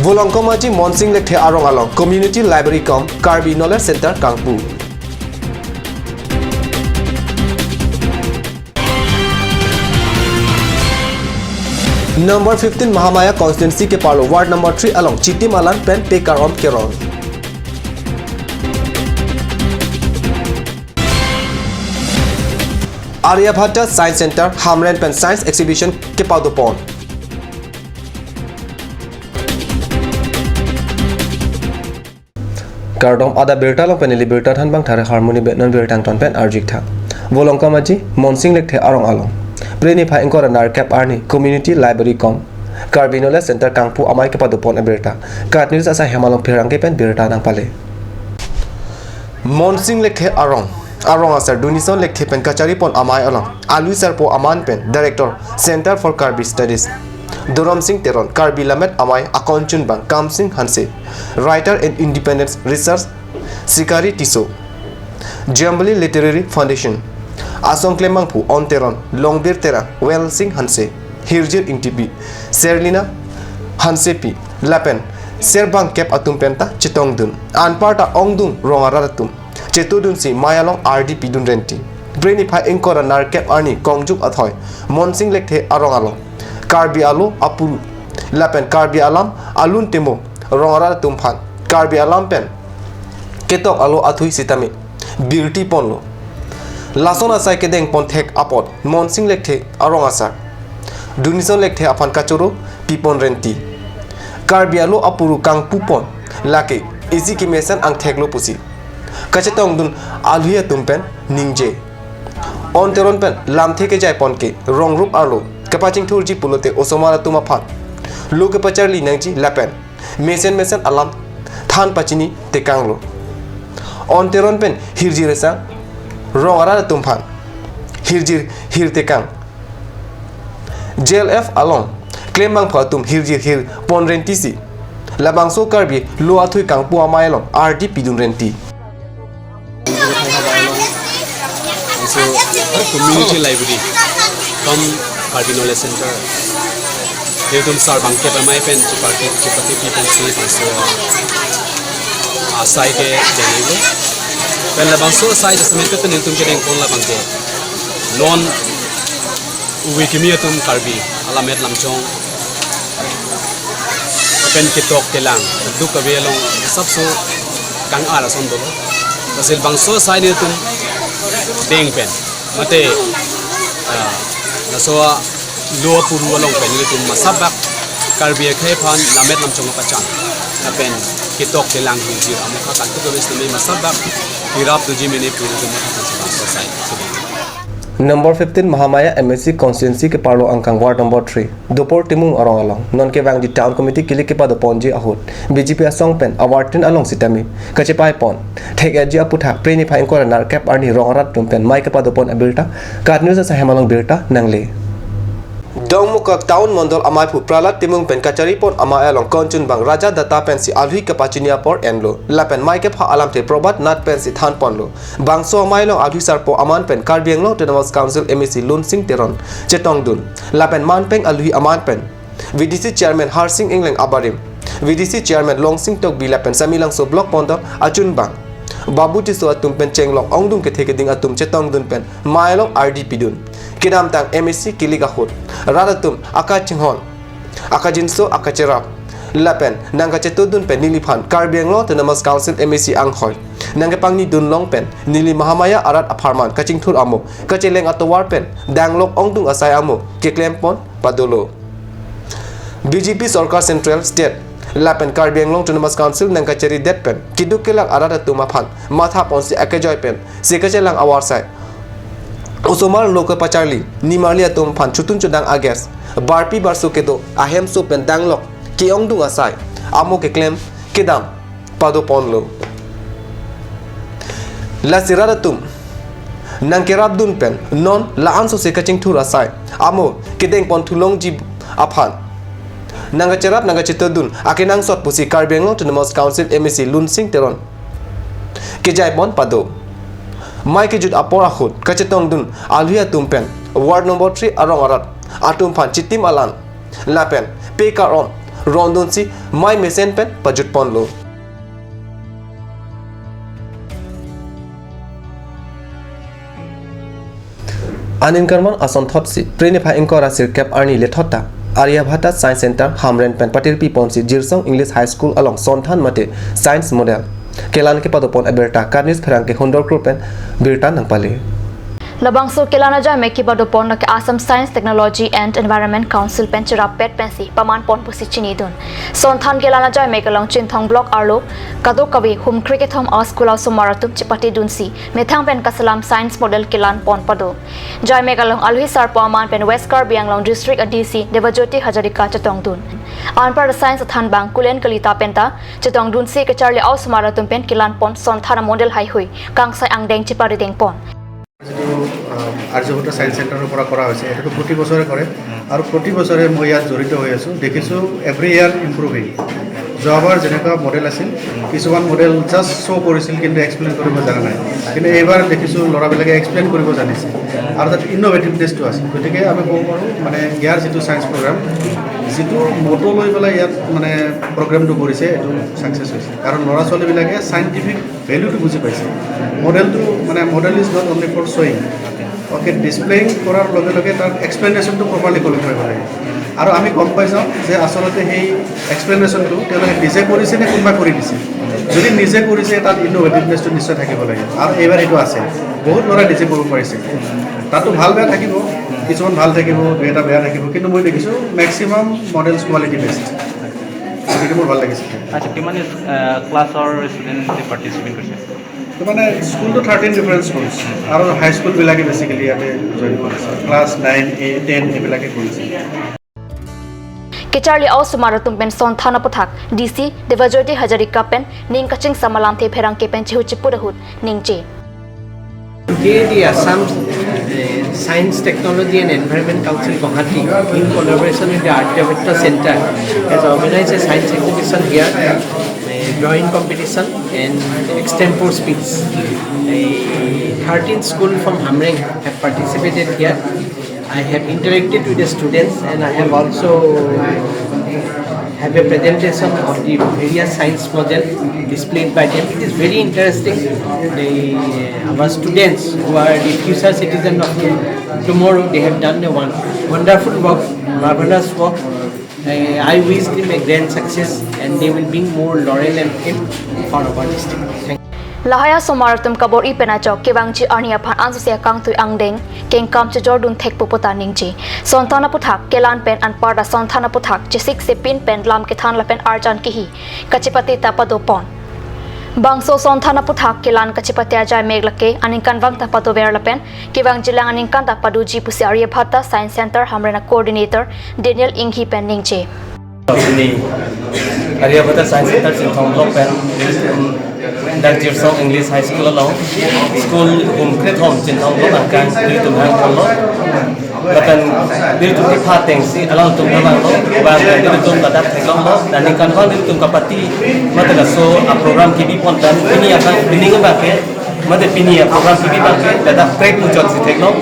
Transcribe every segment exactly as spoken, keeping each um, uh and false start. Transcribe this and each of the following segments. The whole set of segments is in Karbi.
Volongkom Aji Monsing Lekthe arong along Community Library cum Karbi Knowledge Center kangpu. Number fifteen Mahamaya constituency keparlo ward number three along Chitim Alan pen Pekar Om kerong. Aryabhatta Science Center Hamren pen Science Exhibition kepadopon. Kardom, adap birta along pen neli birta thanbang thare Harmony Benon birta angton pen arju ik tha. Volongkom Aji Monsing Lekthe arong along Phre niphai ingkoi ra nerkep arni Community Library cum Karbi Knowledge Center kangpu amei kepadopon abirta. KAT News asai hem along Pherangke pen birta nangpale. Monsing Lekthe arong, arong asar Dunison Lekthe pen kacharipon amei along alui sarpo aman pen Director, Center for Karbi Studies, Dorom Sing Teron, Karbi Lammet Amei akon chunbang Kamsing Hanse, Writer and Independent Research, Sikari Tisso, Jubilee Literary Foundation asong klembangphu On Teron, Longbir Terang, Well Sing Hanse, Hirjir Ingtipi, Serlina Hansepi lapen serbangkep atum penta chetongdun. Anparta ongdung rong arat atum chetodunsi mei along ardi pidun renti. Phre niphai ingkoi ra nerkep arni kongjuk athoi Monsing Lekthe arong along Karbi alo apuru lapen Karbi alam alun temo rong arat atum aphan Karbi alam pen ketok alo athui sitame birti ponlo. Lason asai kedengpon thek apot Monsing Lekthe arong asar Dunison Lekthe aphan kachoro pipon renti. Karbi alo apuru kangpupon lake isi kemesen angthek lo pusi kachetongdun alui atum pen ningje. On Teron pen lamthe kejaipon ke rong rup arlo kepachingthurji pulote osomar atum aphan lo kepacharli nangji lapen mesen mesen alam than pachini tekanglo. On Teron pen hirjir esang rong arat atum aphan hirjir hir tekang. J L F along klembangphu atum hirjir hir pon rentisi labangso Karbi lo athui kangpu amei along ardi pidun renti. So, community library cum Karbi Knowledge Center. Nelitum sarbangkep amei pen chepati, chepati pi pensi bangso asai kedenglo. Pen labangso asai jasemet pen nelitum kedengpon labangke lon uwe kimi atum Karbi alammet lamchong pen ketok kelang duk kave along asapso kang-ar ason dolo. Lasi labangso asai nelitum deng pen mate, ah, laso alo apuru along pen nelitum masabak Karbi akhei aphan lammet lamchong apachan lapen ketok kelang hirjir amokha kangtuk kave sitame masabak hirap doji mene pu nelitum masabak asai. Number fifteen Mahamaya M A C constituency keparlo angkang ward number three Dopor Timung arong along non kevangji town committee kilik kepadoponji ahut B J P asong pen awartin along sitame kachepaipon thek-etji aputhak phre niphai ingkoi ra nerkep arni rong arat atum pen mei kepadopon abirta KAT News asai hem along birta nangle. Dongmukak town mondol ameiphu Prahlad Timung pen kacharipon amei along konchunbang Raja Datta pensi alui kepachini apor enlo lapen mei kepha alamthe Prabhat Nath pensi thanponlo. Bangso amei along alui sarpo aman pen Karbi Anglong Autonomous Council M A C Lunsing Teron chetongdun lapen manpeng alui aman pen V D C Chairman Harsing Engleng abarim, V D C Chairman Longsing Tokbi lapen Samelangso Block mondol achunbang Babu Tisso atum pen chenglok ongdung kethe keding atum chetongdun pen mei along ardi pidun. Kedamtang M A C kilik ahut rat atum akachinghon, akajinso, akacherap lapen nangkachetodun pen neliphan Karbi Anglong Autonomous Council M A C anghoi nangkepangnidun long pen neli Mahamaya arat apharman kachingthur amo, kacheleng atovar pen danglok ongdung asai amo keklempon padolo. B J P sorkar Central, State lapen Karbi Anglong Autonomous Council nangkacheridet pen keduk kelak arat atum aphan mathaponsi akejoi pen si kachelang avarsai osomar lo kepacharli nimarli atum aphan chutun chudang ages barpi barso kedo ahemso pen danglok ke-ongdung asai amo keklem kedam padoponlo. Lasi rat atum nangkerapdun pen non la-an sose kachingthur asai amo kedengpon thulongji aphan nangkacherap nangkachetodun akenangsot pusi Karbi Anglong Autonomous Council M A C Lunsing Teron kejaipon pado. Mei kejut apor ahut kachetongdun alui atum pen ward number three arong arat atum aphan Chitim Alan lapen Pekar Om rondunsi mei mesen pen pajutponlo. Aningkanvang asonthotsi Phre niphai ingkoi ra sirkep arni lethot ta Aryabhata Science Center Hamren pen patirpiponsi Jirsong English High School along sonthan mate science model kelan kepadopon abirta Karnius pherangke hundor krur pen birta nangpale. Labangso kelan ajai mek kepadopon lake Assam Science, Technology and Environment Council pen cherapet pensi pamanpon pusi chinidun. Sonthan kelan ajai mek along Chinthong Block arlo kadokave humkre kethom a-school a-osomar atum chepatedunsi methang pen kaselam science model kelanpon pado. Jaimek along alohi sarpo aman pen West Karbi Anglong District a-D C Debajyoti Hazarika chetongdun. Anpar science athanbang Kulen Kalita penta chetongdunsi kacharli a-osomar atum pen kelanpon sonthan model haihui kangsai angdeng cheparidengpon. যিটো আহ, আৰ্যভট্ট ছায়েন্স চেণ্টাৰৰ পৰা কৰা হৈছে, এইটোতো প্ৰতি বছৰে কৰে। আৰু প্ৰতি বছৰে মই ইয়াত জড়িত হৈ আছোঁ, দেখিছোঁ এভৰি ইয়াৰ ইম্প্ৰুভিং। যোৱাবাৰ যেনেকুৱা মডেল আছিল, কিছুমান মডেল জাষ্ট শ্ব' কৰিছিল কিন্তু এক্সপ্লেইন কৰিব জানা নাই, কিন্তু এইবাৰ দেখিছোঁ ল'ৰাবিলাকে এক্সপ্লেইন কৰিব জানিছে আৰু তাত ইন'ভেটিভনেছটো আছে। গতিকে আমি ক'ব পাৰোঁ মানে ইয়াৰ যিটো ছায়েন্স প্ৰগ্ৰাম, যিটো মটো লৈ পেলাই ইয়াত মানে প্ৰগ্ৰামটো কৰিছে, এইটো ছাকচেছ হৈছে। কাৰণ ল'ৰা ছোৱালীবিলাকে ছাইণ্টিফিক ভেলুটো বুজি পাইছে। মডেলটো মানে model is not only for showing, okay, ডিছপ্লেইং কৰাৰ লগে লগে তাৰ এক্সপ্লেনেশ্যনটো প্ৰপাৰলি কৰি থৈ লাগে। আৰু আমি গম পাই যাওঁ যে আচলতে সেই এক্সপ্লেনেশ্যনটো তেওঁলোকে নিজে কৰিছে নে কোনোবা কৰি দিছে। যদি নিজে কৰিছে, তাত ইন'ভেটিভনেছটো নিশ্চয় থাকিব লাগে। আৰু এইবাৰ সেইটো আছে, বহুত ল'ৰাই নিজে কৰিব পাৰিছে। তাতো ভাল বেয়া থাকিব, কিছুমান ভাল থাকিব, দুই এটা বেয়া থাকিব, কিন্তু মই দেখিছোঁ মেক্সিমাম মডেলছ কোৱালিটি বেষ্ট। গতিকে মোৰ ভাল লাগিছে। আচ্ছা, কিমান ক্লাছৰ ষ্টুডেণ্টে পাৰ্টিচিপেট কৰিছে? তো মানে স্কুলটো থাৰ্টিন ডিফাৰেণ্ট স্কুলছ আৰু হাই স্কুলবিলাকে বেচিকেলি ইয়াতে জইন কৰিছে, ক্লাছ নাইন, এইট, টেন এইবিলাকে কৰিছে। Kacharli a-osomar atum pen sonthan aputhak D C Debajyoti Hazarika pen ning kachingsam alamthe pherangke pen chihu chiput ahut ningje. Today, the Assam uh, Science, Technology and Environment Council Guwahati, in collaboration with the Aryabhatta Center, has organized a science exhibition here, a drawing competition and extempore speech. A thirteen school from Hamren have participated here. I have interacted with the students and I have also have a presentation of the various science model displayed by them. It is very interesting. The, our students who are the future citizen of tomorrow, they have done a one, wonderful work, marvelous work. I, I wish them a grand success and they will bring more laurel and fame for our district. Thank you. Lahai asomar atum kabor-i pen ajok kevangji arni aphan ansose akangtui angdeng kengkam chejordun thekpo puta ningje. Sonthan aputhak kelan pen anparta sonthan aputhak chesik sepin pen lam kethan lapen arjan kihi kachepate ta padopon. Bangso sonthan aputhak kelan kachepate ajai mek lake aningkanvang ta padover lapen kevangjilang aningkan ta padoji pusi Aryabhatta Science Center Hamren a-coordinator Daniel Inghi pen ningje. Pini Aryabhatta Science Center Chinthong Block pen dak Jirsong English High School along school humkre kethom Chinthong Block angkang nelitum hangponlo. Lapen nelitum kepatengsi alangtum kevanglo, bang nelitum ladak theklonglo, aningkanvang nelitum kapati mate laso a-program kebipon pen pini aphan pini abangke mate pini a-program kebi abangke ladak prek muchot si theklong,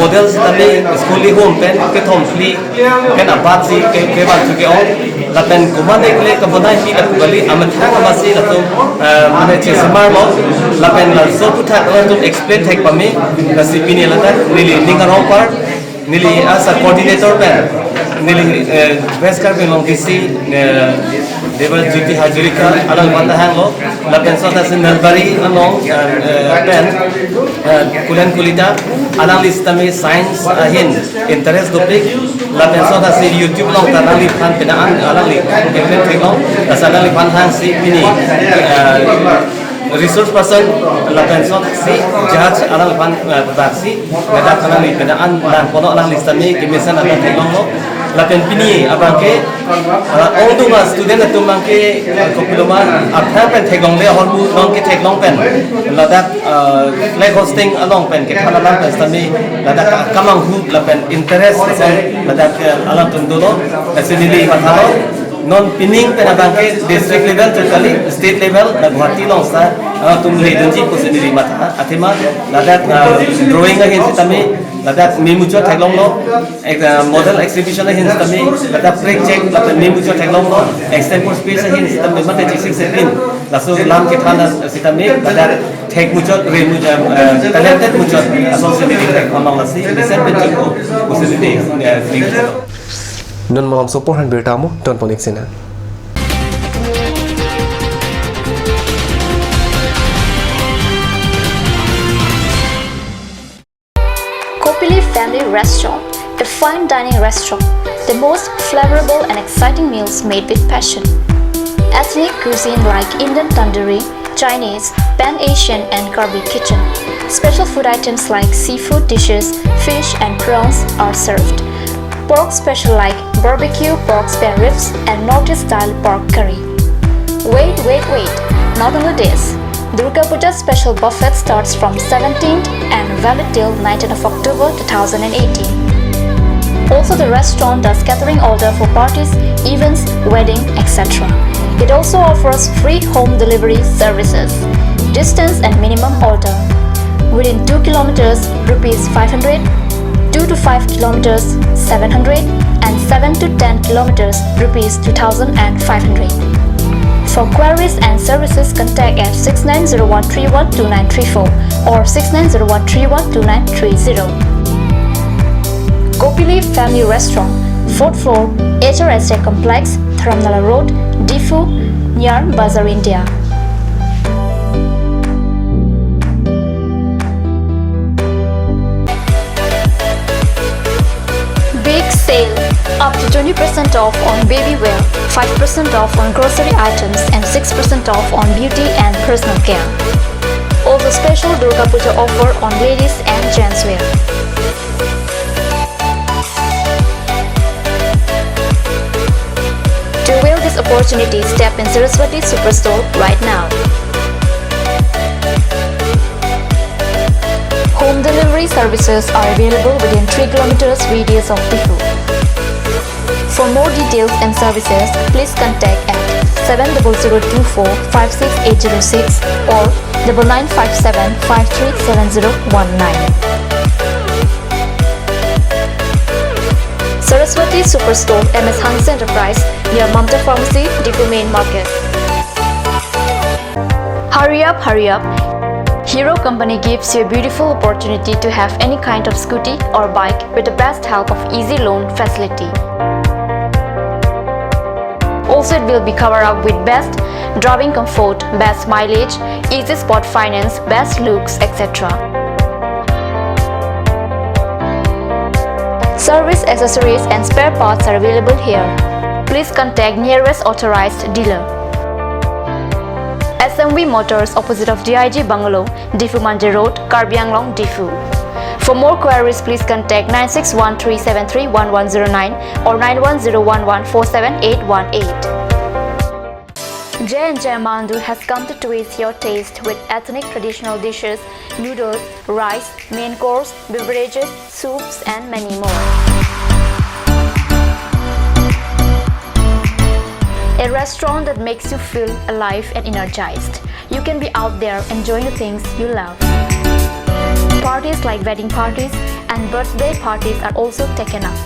model sitame school ahum pen kethom phli pen abat si ke, kevang thu ke-ong lapen komat ekle kebonai pi lapu kali amethang amatsi latum, eh, mane chesemarlo lapen laso aputhak latum explain thek pame, lasi pini ladak neli ning arong apar neli as a coordinator pen neli, eh, West Karbi Anglong D C, eh, Debajyoti Hazarika alangphan ta hanglo, lapen sota si Nalbari along, eh, eh, pen, eh, Kulen Kalita, alangli sitame science ahin interest dopik, lapen sota si YouTube along ta alangliphan pina an alangli kepet theklong, lasi alangliphan hangsi pini, eh, resource person lapen sot si judge alangliphan, eh, bak si ladak alangli pina an nangponlo, alangli sitame kemesen akan theklonglo lapen pini abangke, eh, ongdung a-student atum abangke, eh, kopiloma athar pen theklongle ahormu non ketheklong pen ladak, eh, flag hoisting along pen kethan alam pen sitame ladak akam anghu lapen interest lapen ladak, eh, alangtum dolo, lasi neli mathalo. Non pining pen abangke district level chot kali, state level, la Guwahati along sa, ah, atum ledunji pusi neli matha, athema ladak, ah, drawing ahin sitame Ladak memuchot theklonglo, ek, uh, model exhibition ahin sitame, ladak prek chek, lapen memuchot theklonglo, extempore space ahin sitame mate chesik sepin, laso lam kethan sitame, ladak thek muchot, re muchot, uh, talented muchot, asonsi neli theklong lasi, mesen pen cheko, pusi neli, uh, ning. Non malom so porhan birta mo, don pon ik sena. Kopili Family Restaurant, a fine dining restaurant, the most flavorable and exciting meals made with passion. Ethnic cuisine like Indian tandoori, Chinese, Pan Asian, and Karbi kitchen. Special food items like seafood dishes, fish, and prawns are served. Pork special like barbecue pork spare ribs and Northeast style pork curry. Wait, wait, wait! Not only this, Durga Puja special buffet starts from seventeenth and valid till nineteenth of October two thousand eighteen. Also, the restaurant does catering order for parties, events, wedding, et cetera. It also offers free home delivery services. Distance and minimum order: within two kilometers, rupees five hundred, two to five kilometers, seven hundred, and seven to ten kilometers, rupees two thousand five hundred. For queries and services, contact at six nine zero one three one two nine three four or six nine zero one three one two nine three zero. Kopili Family Restaurant, fourth floor, H R S A Complex, Dharamnala Road, Diphu, near Bazar India. Big sale! Up to twenty percent off on baby wear, five percent off on grocery items, and six percent off on beauty and personal care. Also, special Durga Puja offer on ladies and gents wear. To avail this opportunity, step in Saraswati Superstore right now. Home delivery services are available within three kilometers radius of Diphu. For more details and services, please contact at seven double zero two four five six eight zero six or double nine five seven five three seven zero one nine. Saraswati Superstore, M S Hanse Enterprise, near Mamta Pharmacy, Diphu Main Market. Hurry up, hurry up! Hero Company gives you a beautiful opportunity to have any kind of scooty or bike with the best help of easy loan facility. Also, it will be covered up with best driving comfort, best mileage, easy spot finance, best looks, et cetera. Service accessories and spare parts are available here. Please contact nearest authorized dealer. S M V Motors, opposite of D I G Bungalow, Diphu Manja Road, Karbi Anglong, Diphu. For more queries, please contact nine six one three seven three one one zero nine or nine one zero one one four seven eight one eight. J and J Mandu has come to twist your taste with ethnic traditional dishes, noodles, rice, main course, beverages, soups, and many more. A restaurant that makes you feel alive and energized. You can be out there enjoying the things you love. Parties like wedding parties and birthday parties are also taken up.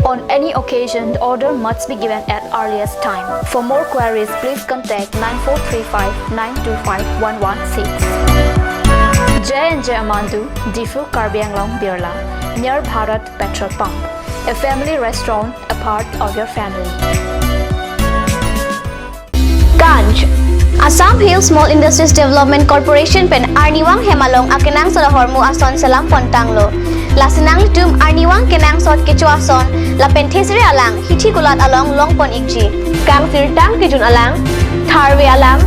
On any occasion, the order must be given at earliest time. For more queries, please contact nine four three five nine two five one one six. J and J Mandu, Diphu, Karbi Anglong, Birla, near Bharat Petrol Pump. A family restaurant, a part of your family. Ganj. Assam Hill Small Industries Development Corporation pen arnivang hem along akenangsot ahormu ason selam pontanglo. Lasi nanglitum arnivang kenangsot kecho ason lapen thesere alang hithi kulat along longpon ikji. Kangsirtang kejun alang, tharve alang,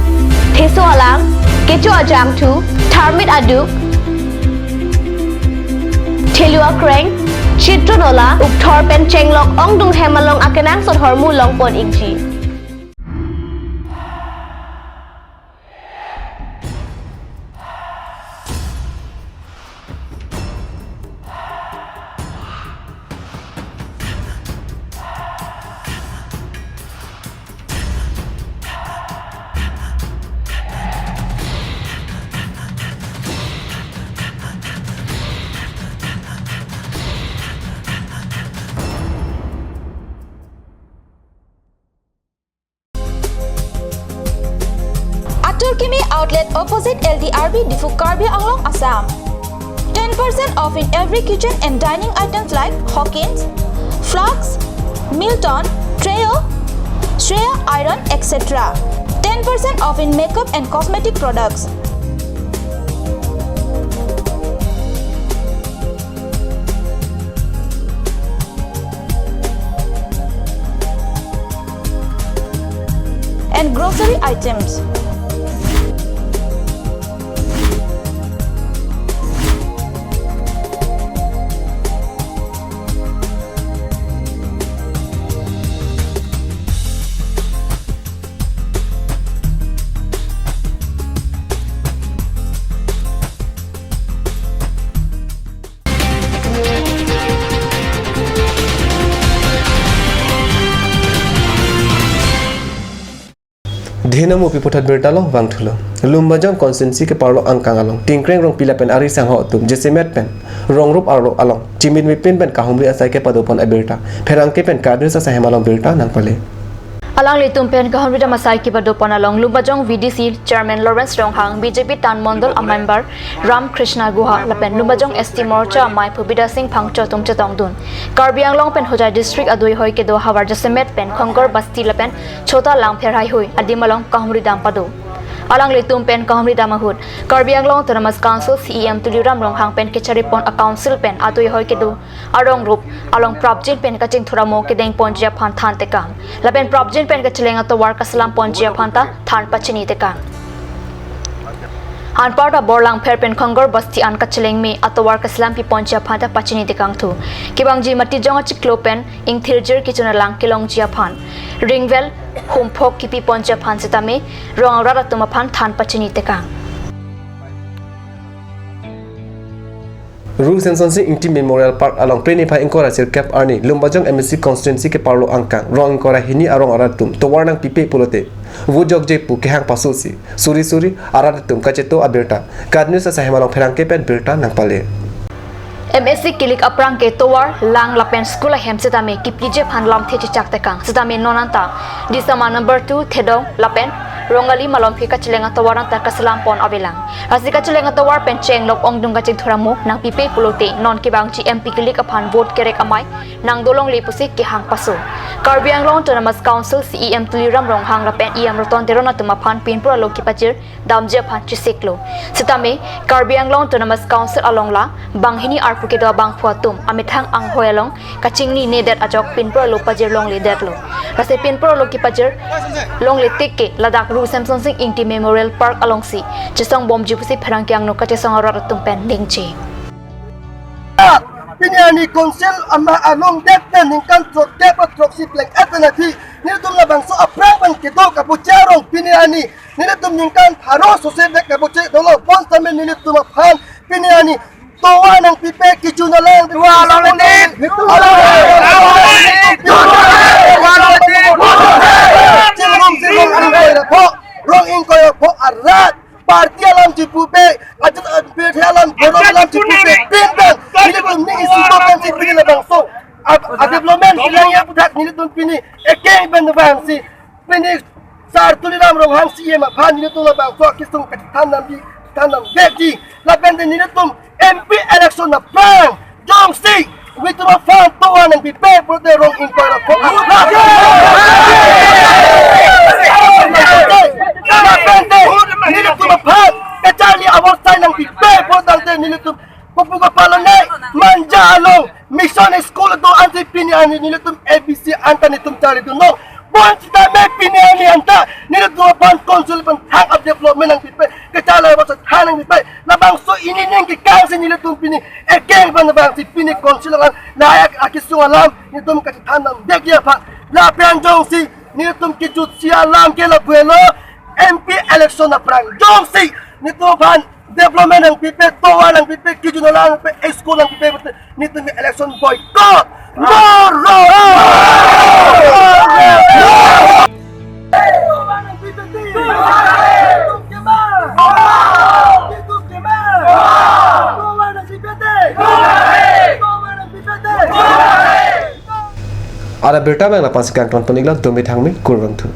theso alang, kecho ajangthu, tharmit aduk, thelu akreng, chitron ola, ukthor pen chenglok ongdung hem along akenangsot ahormu longpon ikji. Turkimi Outlet, opposite L D R B, Diphu, Karbi Anglong, Assam. Ten percent off in every kitchen and dining items like Hawkins, flasks, Milton, Treo, Shreya iron, et cetera. Ten percent off in makeup and cosmetic products. And grocery items. Dhenam upi puthot birta along vangthulo. Lumbajong constituency keparlo angkang along Tingkreng Rongpi lapen ari sangho atum jasemet pen rong rup arlo along chimin mipin pen kahumri asai kepadopon abirta pherangke pen kadus asai hem along birta nangpale. Alanglitum pen kahumri dam asai kepadopon along Lumbajong V D C Chairman Lawrence Ronghang, B J P Tan Mondol a member Ram Krishna Guha lapen Lumbajong S T Morcha amei Pubida Singh Phangcho atum chetongdun Karbi Anglong pen Hojai District adui hoi kedo havar jasemet pen Khongor Basti lapen Chota Langpher haihui adim along kahumri dam pado. Alanglitum pen kahumri dam ahut Karbi Anglong Autonomous Council C E M Tuliram Ronghang pen kecharipon a council pen adui hoi kedo arong rup along prapjin pen kachingthur amo kedengponji aphan than tekang lapen prapjin pen kacheleng atovar kaselamponji aphan ta than pachini tekang. Anparta Borlangpher pen Khongor Basti an kacheleng me atovar kaselampiponji aphan ta pachini tekangthu. Kevangji matijong achiklo pen ingthirjir kechun alang kelongji aphan ringvel humphok kipiponji aphan sitame rong arat atum aphan than pachini tekang. Ru Semsonsing Ingti Memorial Park along Phre niphai ingkoi ra sirkep arni Lumbajong M A C constituency keparlo angkang rong ingkoi ra hini arong arat atum tovar nangpipe pulote vujokje pu kehang pasosi suri suri arat atum kacheto abirta kadus asai hem along pherangke pen birta nangpale. M A C kilik aphrang ke tovar, lang lapen school ahem sitame kipiji aphan lamthe chechak tekang sitame non anta Disama number two Thedong lapen Rongali malom phi kacheleng atovar anta kaselampon avelang. Lasi kacheleng atovar pen chenglok ongdung kachingthur amo nangpipe pulote non kevangji M P kilik aphan vote kerek amei nangdolongle pusi kehang paso. Karbi Anglong Autonomous Council C E M Tuliram Ronghang lapen E M Roton Teron atum aphan pinpur alo kipajir damji aphan chesiklo. Sitame Karbi Anglong Autonomous Council along la banghini arpu kedo abangphu atum amethang anghoi along kachingninedet ajok pinpur alo pajirlongledetlo. Lasi pinpur alo kipajirlongle tik ke ladak Ru Semsonsing Ingti Memorial Park alongsi chesongbomji pusi pherangke angno kachesong arat atum pen ningje. Pini arni council ama alongdet pen ningkan throkkep ra throksi pleng-et pen aphi nelitum labangso aphrang pen kedo kabuche arong pini arni nelitum ningkan pharo sose vek kabuche dolo, bonsitame nelitum aphan pini arni tovar nangpipe, kejun alang, tovar along nangpipe, along nangpipe, tovar along nangpipe, tovar along nangpipe, chilong chilong ingkoi ra pho, rong ingkoi ra pho arat party alam chipupe, ajat, ajat alam, borom alam chipupe, pin pen nelitum ning isi to pen si pini labangso a, a development kelang ya puthak nelitum pini ekeng pen vangsi pini Sar Tuliram Ronghang C E M aphan nelitum labangso akesung kachethan damji, than damvekji. Lapen te nelitum M P election aphrang jongsi nelitum aphan tovar nangpipe pulote rong ingkoi ra pho. Lapen te nelitum aphan kacharli abostai nangpipe pulo tangte nelitum Pupu kapalonai Manja along mission school do ansi pini arni nelitum A B C anta nelitum charlidunlo. Bonsitame pini arni anta nelitum aphan council pen thang up development nangpipe, kacharli abostai than nangpipe. Labangso ning kekangsi nelitum pini ekeng pen vangsi pini council along lahai akesung alam nelitum kachethan damvekji aphan. Lapen jongsi nelitum kejutsi alam ke lapu-elo, M P election aphrang jongsi nelitum aphan development nangpipe, tovar nangpipe, kejun alang nangpipe, school nangpipe, nelitum election boycott. No road! Ada birta abang lapu-an si kangton pon-iklo, dome thangme, kurvangthu.